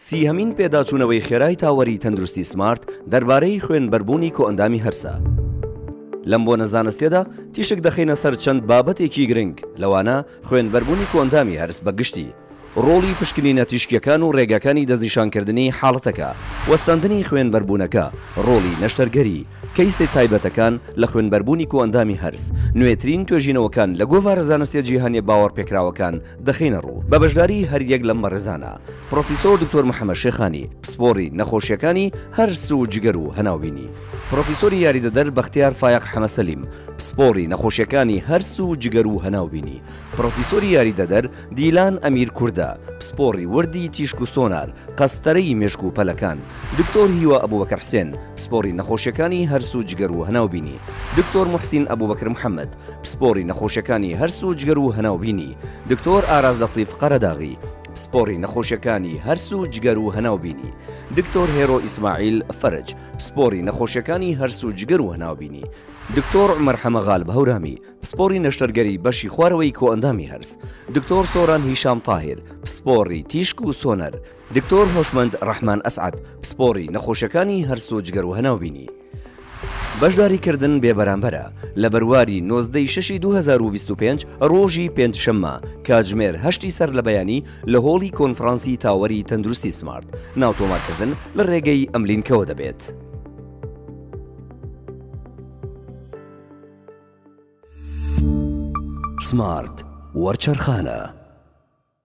سیهەمین پێداچوونەوەی خێرای تاوەری تەندروستی سمارت دەربارەی خوێنبەربوونی کۆئەندامی هەرسە. لەم بۆنە زانستیەدا تیشک دەخەینە سەر چەند بابەتێکی گرنگ، لەوانە خوێنبەربوونی کۆئەندامی هەرس بە گشتی، ڕۆڵی پشکنینە تیشکییەکان و ڕێگاکانی دەستنیشانکردنی حاڵەتەکە، وەستاندنی خوێنبەربوونەکە، ڕۆڵی نەشتەرگەری، کەیسە تایبەتەکان لە خوێنبەربوونی کۆئەندامی هەرس، نوێترین توێژینەوەکان لە گۆڤارە زانستیە جیهانیە باوەڕپێکراوەکان دەخەینە ڕوو، بە بەشداری هەریەک لەم بەڕێزانە، پڕۆفیسۆر دکتۆر محەمەد شێخانی، پسپۆڕی نەخۆشیەکانی هەرس و جگەر و هەناوبینی، پڕۆفیسۆری یاریدەدەر بەختیار فایەق حەمەسەلیم، پسپۆڕی نەخۆشیەکانی هەرس و جگەر و هەناوبینی، پڕۆفیسۆری یاریدەدەر دیلان ئەمیر کوردە، پسپۆڕی وردی تیشک و سۆنار، قەستەرەی مێشک و پەلەکان، دکتۆر هیوا ئەبوبەکر حسێن، پسپۆڕی نەخۆشیەکانی هەرس و جگەر و هەناوبینی، دکتۆر موحسین ئەبوبەکر محەمەد، پسپۆڕی نەخۆشیەکانی هەرس و جگەر و هەناوبینی، دکتۆر ئاراس لەتیف قەرەداغی، پسپۆڕی نەخۆشیەکانی هەرس و جگەر و هەناوبینی، دکتۆر هێرۆ ئیسماعیل فەرەج، پسپۆڕی نەخۆشیەکانی هەرس و جگەر و هەناوبینی، دکتۆر عومەر حەمە غالب هەورامی، پسپۆڕی نەشتەرگەری بەشی خوارەوەی کۆئەندامی هەرس، دکتۆر سۆران هیشام تاهیر، پسپۆڕی تیشک و سۆنەر، دکتۆر هۆشمەند ڕەحمان ئەسعەد، پسپۆڕی نەخۆشیەکانی هەرس و جگەر و هەناوبینی. بەشداری کردن بێ بەرامبەرە، لە بەرواری 19 ی شەشی 2025 ڕۆژی پێنج شەممە کاتژمێر هەشتی سەر لە بەیانی لە هۆڵی کۆنفرانسی تاوەری تەندروستی سمارت، ناو تۆمارکردن لە ڕێگەی ئەم لینکەوە دەبێت. سمارت وەرچەرخانە.